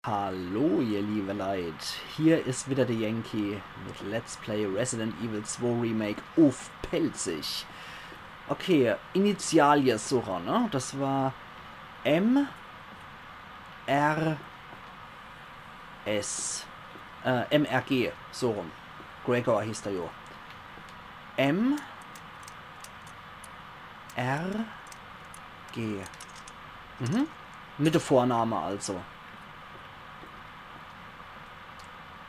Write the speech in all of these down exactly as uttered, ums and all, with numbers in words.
Hallo, ihr liebe Leit. Hier is wieder de Yankee mit Let's Play Resident Evil zwei Remake uff Pälzisch. Okay, Initialie suche, ne? Das war M R S. Äh, M R G, so rum. Gregor hieß der jo. M R G. Mhm. Mit de Vorname also.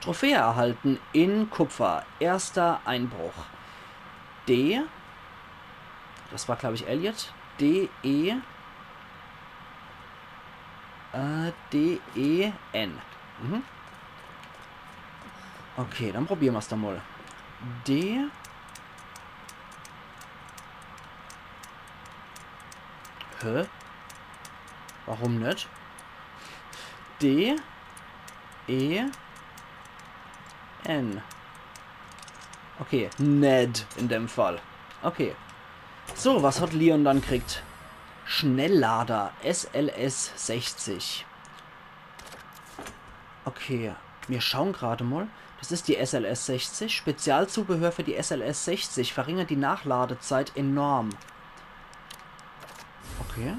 Trophäe erhalten in Kupfer. Erster Einbruch. D. Das war, glaub ich, Elliot. D, E. Äh, D, E, N. Mhm. Okay, dann probiere mer's doch mal. D. Hä? Warum net? D, E, N. Okay, Ned in dem Fall. Okay. So, was hat Leon dann kriegt? Schnelllader, S L S sechzig. Okay, mir schauen gerade mal. Das ist die S L S sechzig. Spezialzubehör für die S L S sechzig. Verringert die Nachladezeit enorm. Okay.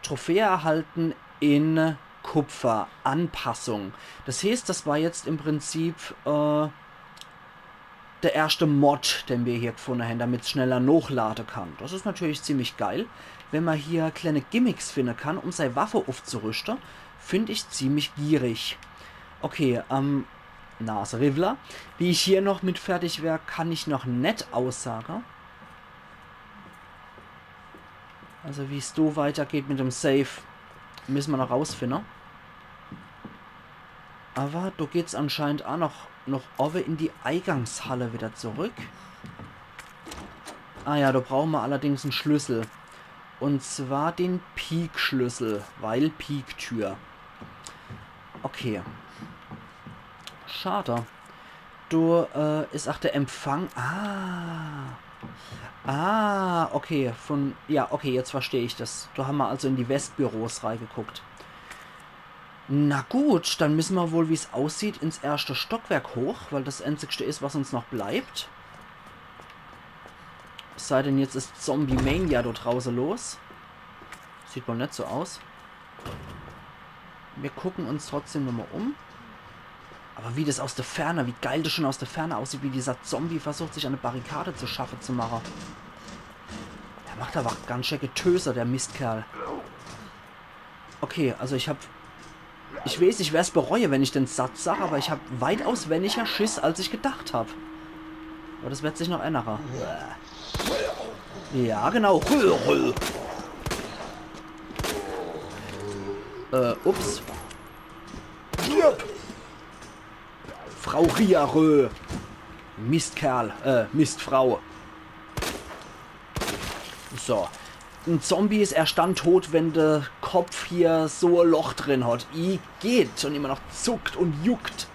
Trophäe erhalten in Kupfer. Anpassung. Das heißt, das war jetzt im Prinzip, äh, der erste Mod, den wir hier gefunden haben, damit's schneller nochlade kann. Das ist natürlich ziemlich geil, wenn man hier kleine Gimmicks finden kann, um sei Waffe aufzurüsten. Find ich ziemlich gierig. Okay, ähm, Nase Riwler. Wie ich hier noch mit fertig wär, kann ich noch net aussage. Also wie's do weitergeht mit dem Safe, müssen wir noch rausfinden. Aber do geht's anscheinend auch noch, noch oben in die Eingangshalle wieder zurück. Ah ja, da brauchen wir allerdings einen Schlüssel. Und zwar den Peak-Schlüssel, weil Peak-Tür. Okay. Schade. Do, äh, is auch der Empfang. Ah. Ah, okay. Von, ja, okay, jetzt verstehe ich das. Do haben wir also in die Westbüros reingeguckt. Na gut, dann müssen wir wohl, wie's aussieht, ins erste Stockwerk hoch, weil das einzigste ist, was uns noch bleibt. Es sei denn, jetzt ist Zombie Mania dort draußen los. Sieht wohl nicht so aus. Wir gucken uns trotzdem nochmal um. Aber wie das aus der Ferne, wie geil das schon aus der Ferne aussieht, wie dieser Zombie versucht, sich eine Barrikade zu schaffen zu machen. Der macht aber ganz schön Getöse, der Mistkerl. Okay, also ich hab, ich weiß, ich werd's bereuen, wenn ich den Satz sag, aber ich hab weitaus weniger Schiss, als ich gedacht hab. Aber das wird sich noch ändern. Ja, genau. Äh, ups. Frau Riarö. Mistkerl, äh, Mistfrau. So. Ein Zombie ist erst dann tot, wenn der Kopf hier so ein Loch drin hat. Igitt. Und immer noch zuckt und juckt.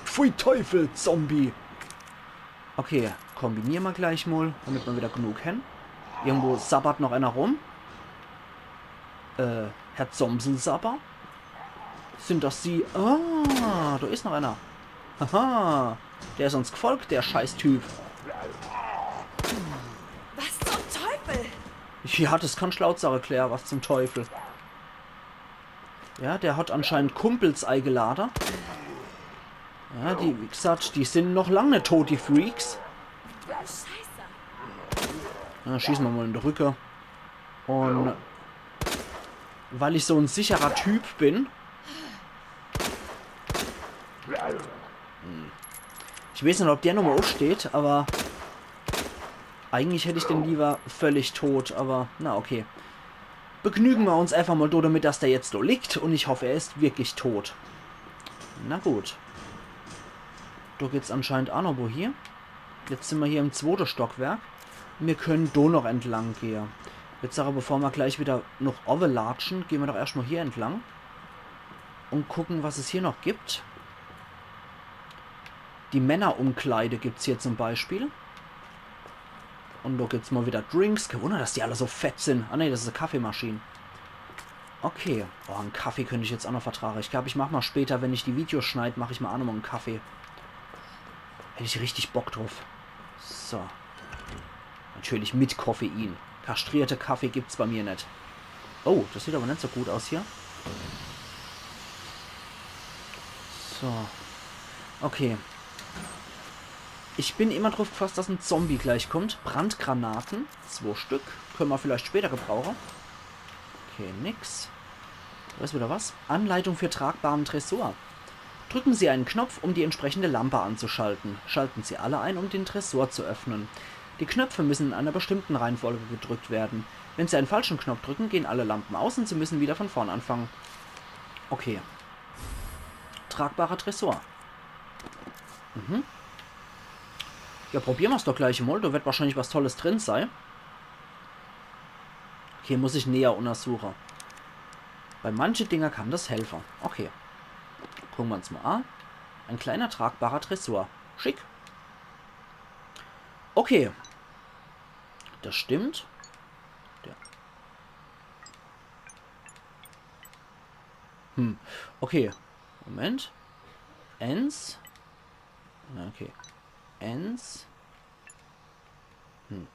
Pfui Teufel, Zombie. Okay, kombinieren wir gleich mal, damit wir wieder genug haben. Irgendwo sabbert noch einer rum. Äh, Herr Zomsen-Sabber? Sind das Sie? Ah, da ist noch einer. Haha, der ist uns gefolgt, der Scheißtyp. Was zum Teufel? Ja, das kann schlau sein, Claire, was zum Teufel. Ja, der hat anscheinend Kumpels eingeladen. Ja, die, wie gesagt, die sind noch lang nicht tot, die Freaks. Scheiße. Ja, schießen wir mal in die Rücke. Und weil ich so ein sicherer Typ bin. Hm. Ich weiß nicht, ob der nochmal aufsteht, aber eigentlich hätte ich den lieber völlig tot, aber na okay. Begnügen wir uns einfach mal damit, dass der jetzt so liegt und ich hoffe, er ist wirklich tot. Na gut. Da geht's anscheinend auch noch wo hier. Jetzt sind wir hier im zweiten Stockwerk. Wir können da noch entlang gehen. Jetzt aber, bevor wir gleich wieder noch oben latschen, gehen wir doch erstmal hier entlang. Und gucken, was es hier noch gibt. Die Männerumkleide gibt's hier zum Beispiel. Und da gibt's mal wieder Drinks. Kein Wunder, dass die alle so fett sind. Ah ne, das ist eine Kaffeemaschine. Okay. Oh, en Kaffee könnt ich jetzt ach noch vertrage. Ich glaab, ich mach mol später, wenn ich die Videos schneid, mach ich mol ach noch mol en Kaffee. Hätt ich richtig Bock druff. So. Natürlich mit Koffein. Kastrierte Kaffee gibt's bei mir net. Oh, das sieht awwer net so gut aus hier. So. Okay. Ich bin immer druff gefasst, dass en Zombie gleich kommt. Brandgranaten. Zwo Stück. Könne mer vielleicht später gebrauche. Okay, nix. Do is wieder was. Anleitung für tragbaren Tresor. Drücken Sie einen Knopf, um die entsprechende Lampe anzuschalten. Schalten Sie alle ein, um den Tresor zu öffnen. Die Knöpfe müssen in einer bestimmten Reihenfolge gedrückt werden. Wenn Sie einen falschen Knopf drücken, gehen alle Lampen aus und Sie müssen wieder von vorn anfangen. Okay. Tragbarer Tresor. Mhm. Ja, probiere mer's doch gleich mol. Do wird wahrscheinlich was Tolles drin sei. Okay, muss ich näher untersuche. Bei manche Dinger kann das helfe. Okay. Gucke mer's mol a. Ein kleiner tragbarer Tresor. Schick. Okay. Das stimmt. Ja. Hm. Okay. Moment. Ens. Ja, okay. Ens. Hm.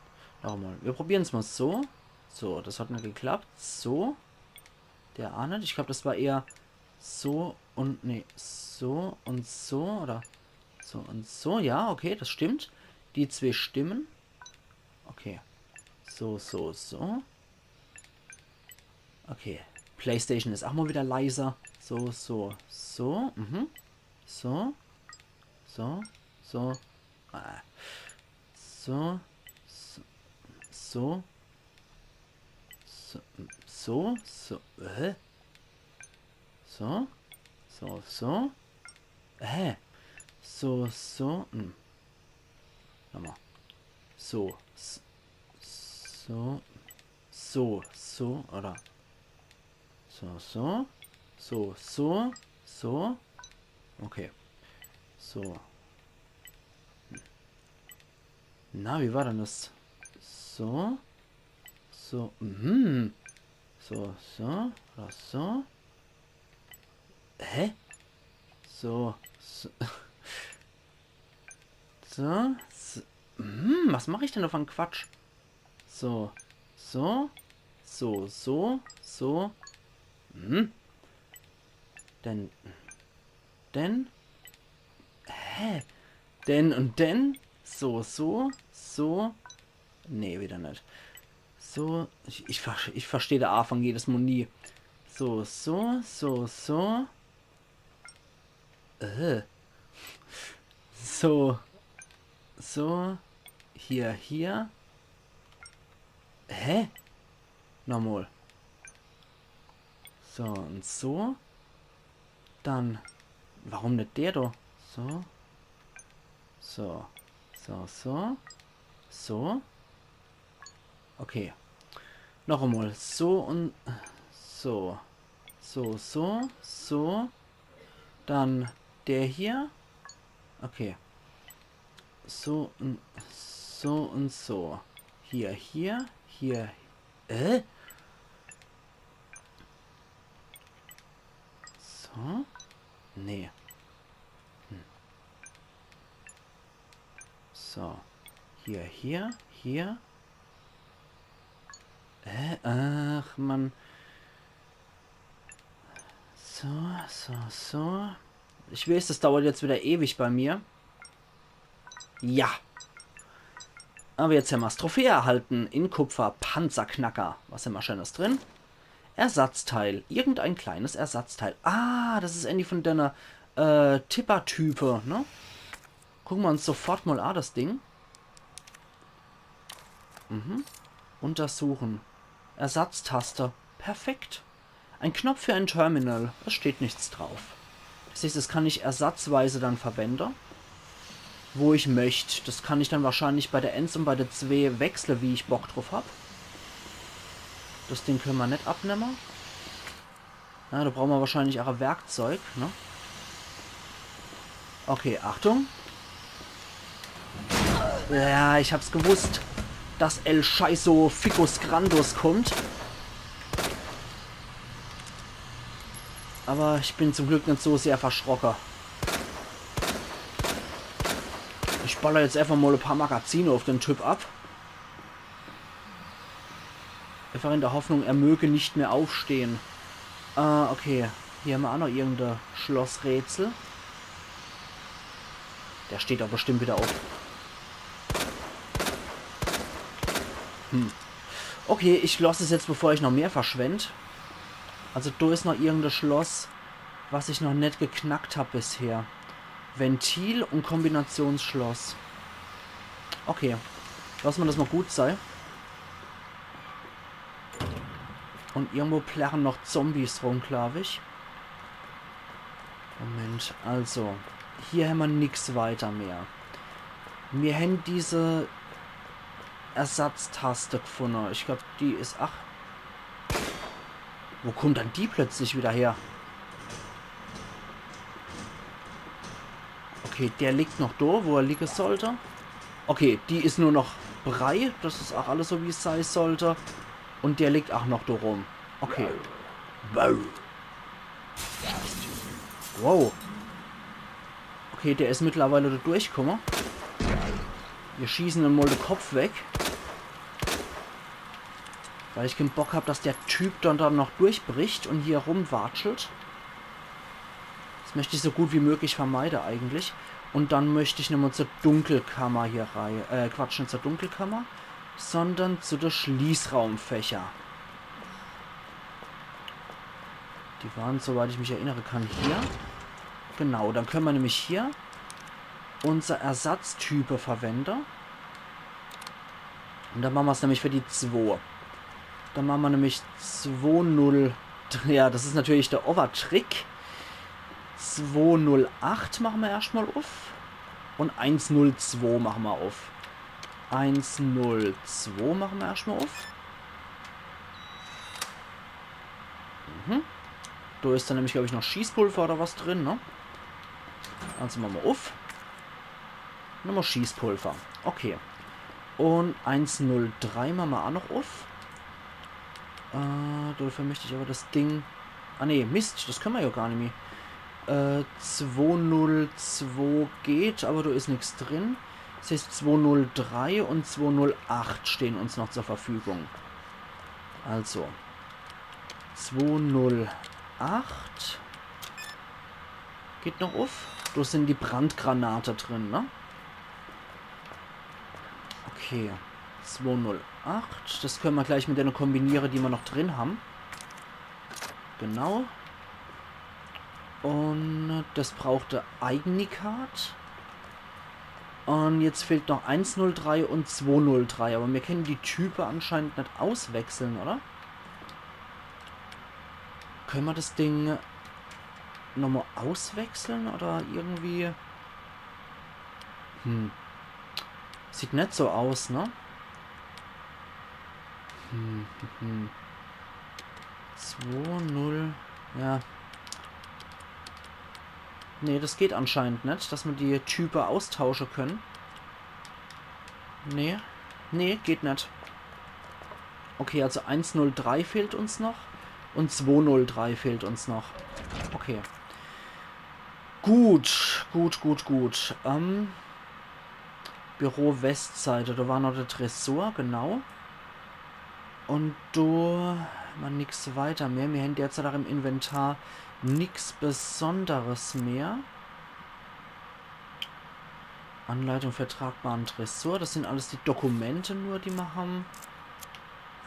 Nochmol. Mir probiere's mol so. So, das hat net geklappt. So. Der ach net. Ich glaab, das war eher so und, nee, so und so oder so und so. Ja, okay, das stimmt. Die zwee stimmen. Okay. So, so, so. Okay. PlayStation is ach mol wieder leiser. So, so, so. Mhm. So. So. So. Ah. So. So. So. So. So. So. Hä? So. So. So. Hä? So, so. Hm. Nochmol. So. S-, so. So, so, oder? So, so. So, so. So. Okay. So. Na, wie war denn das? So. So. Mhm. So, so. Oder so. Hä? So. So. So. So. Hm, was mach ich denn do fer en Quatsch? So. So. So, so, so. Hm. Denn. Denn. Hä? Denn und denn? So, so, so. Nee, wieder net. So, ich, ich, ver-, ich versteh de Aafang jedes Mol nie. So, so, so, so. Äh. So. So. Hier, hier. Hä? Nochmol. So, und so. Dann. Warum net der do? So. So. So, so. So. Okay. Noch emol. So und so. So, so, so. Dann der hier. Okay. So und so und so. Hier, hier, hier. Äh? So? Nee. Hm. So. Hier, hier, hier. Hä? Ach, Mann. So, so, so. Ich weiß, das dauert jetzt wieder ewig bei mir. Ja. Aber jetzt hämmer's. Trophäe erhalten in Kupfer, Panzerknacker. Was hämmer Schönes drin? Ersatzteil. Irgendein kleines Ersatzteil. Ah, das is ähnlich von denne, äh, Tipper-Type, ne? Gucke mer uns sofort mol a, das Ding. Mhm. Untersuchen. Ersatztaste. Perfekt. Ein Knopf für ein Terminal. Es steht nichts drauf. Das heißt, das kann ich ersatzweise dann verwende, wo ich möcht. Das kann ich dann wahrscheinlich bei der Ens und bei der Zwee wechsle, wie ich Bock druff hab. Das Ding könne mer net abnemme. Ja, da brauche mer wahrscheinlich ach e Werkzeug, ne? Okay, Achtung. Ja, ich hab's gewusst, dass El Scheißo Ficus Grandus kommt. Aber ich bin zum Glück net so sehr verschrocke. Ich baller jetzt einfach mal e paar Magazine auf den Typ ab. Einfach in der Hoffnung, er möge nicht mehr aufstehen. Äh, okay. Hier hämmer auch noch irgendein Schlossrätsel. Der steht doch bestimmt wieder auf. Hm. Okay, ich lass es jetzt, bevor ich noch mehr verschwend. Also da ist noch irgendein Schloss, was ich noch net geknackt hab bisher. Ventil und Kombinationsschloss. Okay. Lass mer das mal gut sei. Und irgendwo plärren noch Zombies rum, glaub ich. Moment, also. Hier hämmer nix weiter mehr. Mir hän diese Ersatztaste gefunne. Ich glaub, die is, ach. Wo kommt dann die plötzlich wieder her? Okay, der liegt noch da, wo er liegen sollte. Okay, die is nur noch brei. Das is auch alles so, wie es sei sollte. Und der liegt auch noch da rum. Okay. Wow. Wow. Okay, der is mittlerweile da durchkomme. Wir schießen ihm mal den Kopf weg. Weil ich keinen Bock hab, dass der Typ dann da noch durchbricht und hier rumwatschelt. Das möchte ich so gut wie möglich vermeide eigentlich. Und dann möchte ich nochmal zur Dunkelkammer hier rein. Äh, Quatsch, nicht zur Dunkelkammer, sondern zu der Schließraumfächer. Die waren, soweit ich mich erinnere kann, hier. Genau, dann können wir nämlich hier unser Ersatztype verwende. Und dann machen wir's nämlich für die zwei. Dann machen wir nämlich zwei null. Ja, das is natürlich der Overtrick. Zwei null acht machen wir erstmal auf. Und eins null zwei machen wir auf. Eins null zwei machen wir erstmal auf. Mhm. Da is dann nämlich, glaub ich, noch Schießpulver oder was drin, ne? Also machen wir auf. Nochmal Schießpulver. Okay. Und eins null drei machen wir auch noch auf. Äh, dafür möchte ich aber das Ding. Ah nee, Mist, das können wir ja gar nicht mehr. Äh, zwei null zwei geht, aber da is nix drin. Das heißt, zwei null drei und zwei null acht stehen uns noch zur Verfügung. Also, zwei null acht. Geht noch auf. Da sind die Brandgranate drin, ne? Okay. Zwei null acht. Das können wir gleich mit denen kombinieren, die wir noch drin haben. Genau. Und das braucht der Eignikat. Und jetzt fehlt noch eins null drei und zwei null drei. Aber wir können die Typen anscheinend nicht auswechseln, oder? Können wir das Ding nochmal auswechseln oder irgendwie? Hm. Sieht net so aus, ne? Hm, hm, hm. Zwei null. Ja. Nee, das geht anscheinend net, dass man die Typen austauschen können. Nee. Nee, geht net. Okay, also eins null drei fehlt uns noch. Und zwei null drei fehlt uns noch. Okay. Gut, gut, gut, gut. Ähm, Büro Westseite, da war noch der Tresor, genau. Und da war nix weiter mehr. Wir haben derzeit auch im Inventar nix Besonderes mehr. Anleitung für tragbaren Tresor, das sind alles die Dokumente nur, die wir haben.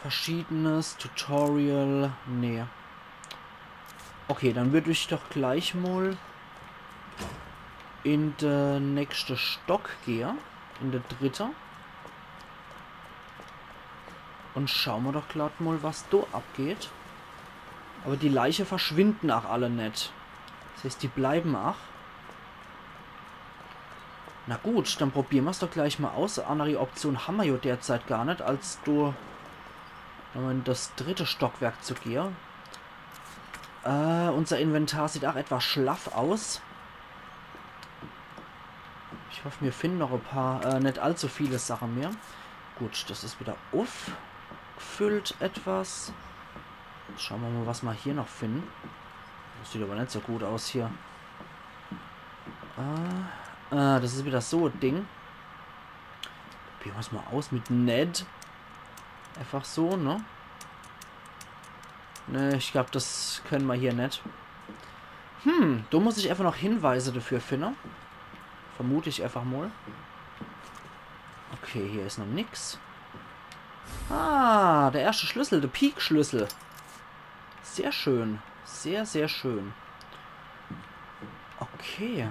Verschiedenes, Tutorial, nee. Okay, dann würd ich doch gleich mal in de nächste Stock gehe, in de dritte. Und schau mer doch grad mal, was do abgeht. Aber die Leiche verschwinden ach alle net. Das heißt, die bleiben ach. Na gut, dann probieren mer's doch gleich mal aus. Andere Option hammer jo derzeit gar net, als do nochmal in das dritte Stockwerk zu gehe. Äh, unser Inventar sieht ach etwas schlaff aus. Ich hoff, mir finden noch e paar, äh, net allzu viele Sache mehr. Gut, das is wieder uffgefüllt etwas. Jetzt schau mer mal, was mer hier noch finden. Das sieht aber net so gut aus hier. Ah, ah, das is wieder so e Ding. Probiere mer's mal aus mit Ned. Einfach so, ne? Ne, ich glaub, das könne mer hier net. Hm, do muss ich einfach noch Hinweise dafür finne. Vermut ich einfach mal. Okay, hier is noch nix. Ah, der erschte Schlüssel, der Peak-Schlüssel. Sehr schön. Sehr, sehr schön. Okay.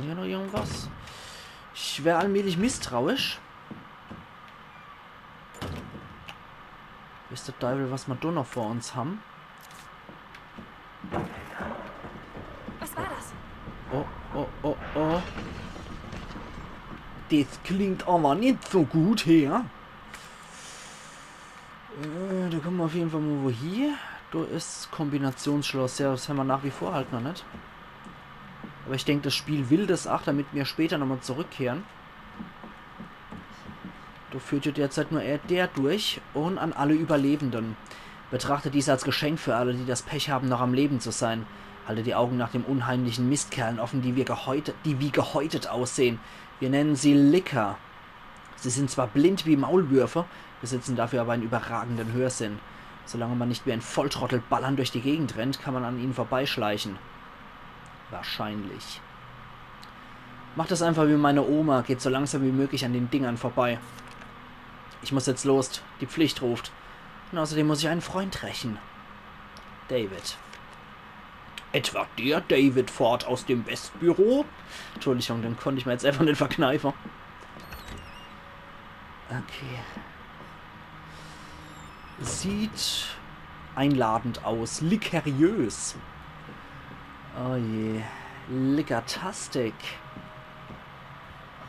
Hier noch irgendwas? Ich wer allmählich misstrauisch. Weeß der Deiwel, was mer do noch vor uns ham. Was war das? Oh, oh, oh, oh. Das klingt aber net so gut her. Äh, do komme mer auf jeden Fall mal wo hie. Do is Kombinationsschloss. Ja, das ham mer nach wie vor halt noch net. Aber ich denk, das Spiel will das ach, damit mer später nochmal zurückkehre. Do führt ja derzeit nur er der durch und an alle Überlebenden. Betrachte dies als Geschenk für alle, die das Pech haben, noch am Leben zu sein. Halte die Augen nach den unheimlichen Mistkerlen offen, die, wir gehäute, die wie gehäutet aussehen. Wir nennen sie Licker. Sie sind zwar blind wie Maulwürfe, besitzen dafür aber einen überragenden Hörsinn. Solange man nicht wie ein Volltrottel ballernd durch die Gegend rennt, kann man an ihnen vorbeischleichen. Wahrscheinlich. Mach das einfach wie meine Oma, geht so langsam wie möglich an den Dingern vorbei. Ich muss jetzt los, die Pflicht ruft. Und außerdem muss ich einen Freund rächen. David. Etwa der David Ford aus dem Westbüro? Entschuldigung, den konnt ich mer jetzt einfach net verkneife. Okay. Sieht einladend aus. Likeriös. Oh je. Lickertastik.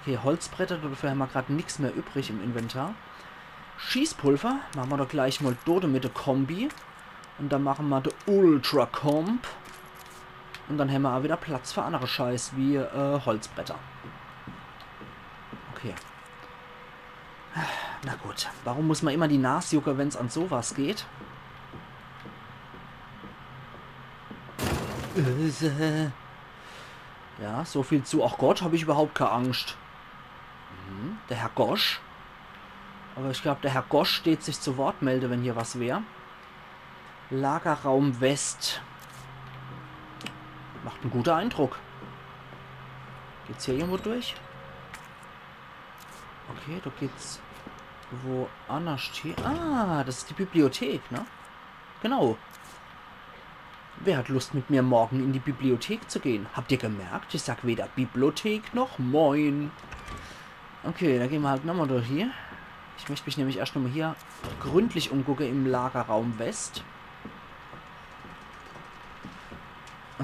Okay, Holzbretter, dafür ham mer grad nix mehr übrig im Inventar. Schießpulver, mache mer doch gleich mal do mit der Kombi. Und dann mache mer de Ultra Comp. Und dann hämmer aa wieder Platz für annere Scheiß wie äh, Holzbretter. Okay. Na gut, warum muss mer immer die Nas jucke, wenn's an sowas geht? Äh, ja, so viel zu. Ach Gott, hab ich überhaupt kee Angst. Hm, der Herr Gosch. Aber ich glaub, der Herr Gosch steht sich zu Wort melde, wenn hier was wär. Lagerraum West. Macht en guter Eindruck. Geht's hier irgendwo durch? Okay, do geht's woannerscht hie. Ah, das is die Bibliothek, ne? Genau. Wer hat Lust, mit mir morgen in die Bibliothek zu gehen? Habt ihr gemerkt? Ich sag weder Bibliothek noch Moin. Okay, dann gehn mer halt nochmal durch hier. Ich möcht mich nämlich erscht nochmal hier gründlich umgucke im Lagerraum West. Äh.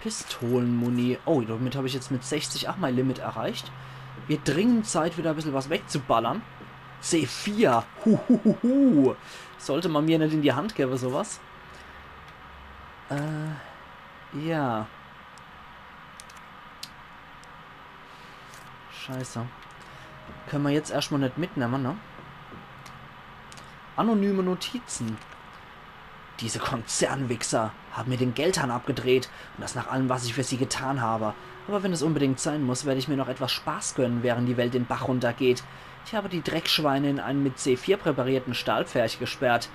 Pistolenmuni. Oh, damit hab ich jetzt mit sechzig ach mein Limit erreicht. Wird dringend Zeit, wieder e bissel was wegzuballern. C vier. Huhuhuhu. Sollte man mir net in die Hand gebe, sowas. Äh, ja. Scheiße. Könne mer jetzt erscht mal net mitnemme, ne? Anonyme Notizen. Diese Konzernwichser haben mir den Geldhahn abgedreht und das nach allem, was ich für sie getan habe. Aber wenn es unbedingt sein muss, werde ich mir noch etwas Spaß gönnen, während die Welt den Bach runtergeht. Ich habe die Dreckschweine in einen mit C vier präparierten Stahlpferch gesperrt.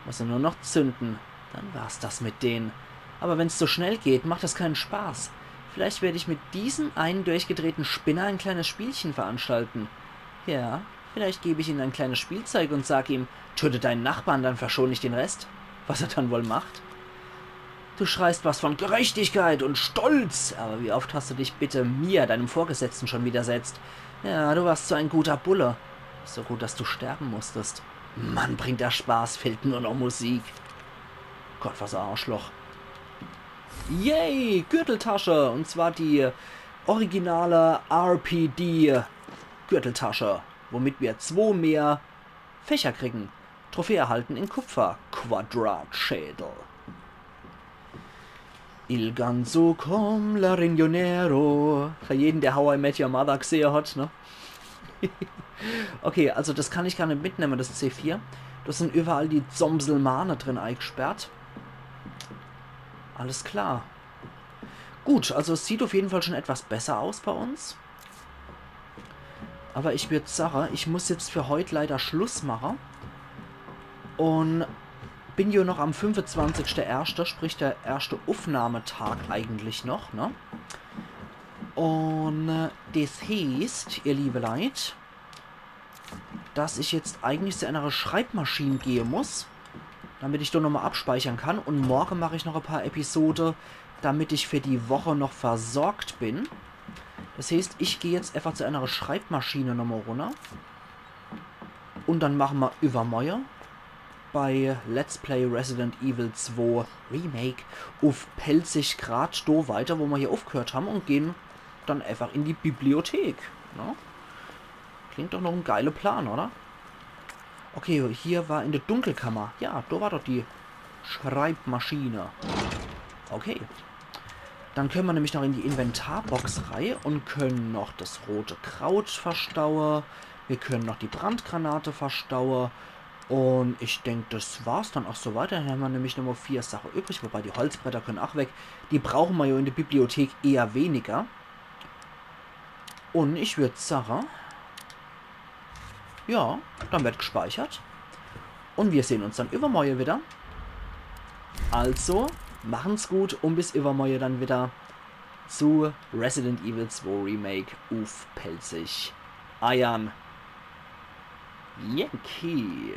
Muss er nur noch zünden. Dann war's das mit denen. Aber wenn's so schnell geht, macht das keinen Spaß. Vielleicht werde ich mit diesem einen durchgedrehten Spinner ein kleines Spielchen veranstalten. Ja, vielleicht gebe ich ihm ein kleines Spielzeug und sag ihm: „Töte deinen Nachbarn, dann verschone ich den Rest.“ Was er dann wohl macht? Du schreist was von Gerechtigkeit und Stolz, aber wie oft hast du dich bitte mir, deinem Vorgesetzten, schon widersetzt? Ja, du warst so ein guter Bulle. So gut, dass du sterben musstest. Mann, bringt der Spaß, fehlt nur noch Musik. Gott, was e Arschloch. Yay, Gürteltasche. Und zwar die originale R P D Gürteltasche, womit mir zwo mehr Fächer kriegen. Trophäe erhalten in Kupfer. Quadratschädel. Il ganzo com la riñonero. Für jeden, der How I Met Your Mother gesehe hat, ne? Okay, also das kann ich gar net mitnemme, das C vier. Do sin überall die Zomselmane drin eigsperrt. Alles klar. Gut, also es sieht auf jeden Fall schon etwas besser aus bei uns. Aber ich würd sache, ich muss jetzt für heut leider Schluss mache. Und bin jo noch am fünfundzwanzigste erschte, sprich der erschte Uffnahmetag eigentlich noch, ne? Und äh, das heeßt, ihr liebe Leit, dass ich jetzt eigentlich zu einer Schreibmaschine gehe muss, damit ich do nochmal abspeichern kann. Und morge mach ich noch e paar Episode, damit ich für die Woche noch versorgt bin. Das heeßt, ich geh jetzt einfach zu einer Schreibmaschine nochmal runner. Und dann mache mer übermorge bei Let's Play Resident Evil zwei Remake uff Pälzisch grad do weiter, wo mer hier uffgehört ham, und gehen dann einfach in die Bibliothek. Ne? Klingt doch noch en geile Plan, oder? Okay, hier war in der Dunkelkammer. Ja, do war doch die Schreibmaschine. Okay. Dann können mer nämlich noch in die Inventarbox rei und können noch das rote Kraut verstaue. Mir können noch die Brandgranate verstaue. Und ich denk, das war's dann auch so weit. Dann ham mer nämlich nur noch vier Sache übrig, wobei die Holzbretter können auch weg. Die brauchen mer jo in der Bibliothek eher weniger. Und ich würd sache, ja, dann wird gespeichert. Und wir sehen uns dann übermorge wieder. Also, machen's gut und bis übermorge dann wieder zu Resident Evil zwei Remake uff Pälzisch. Eiern Yankee.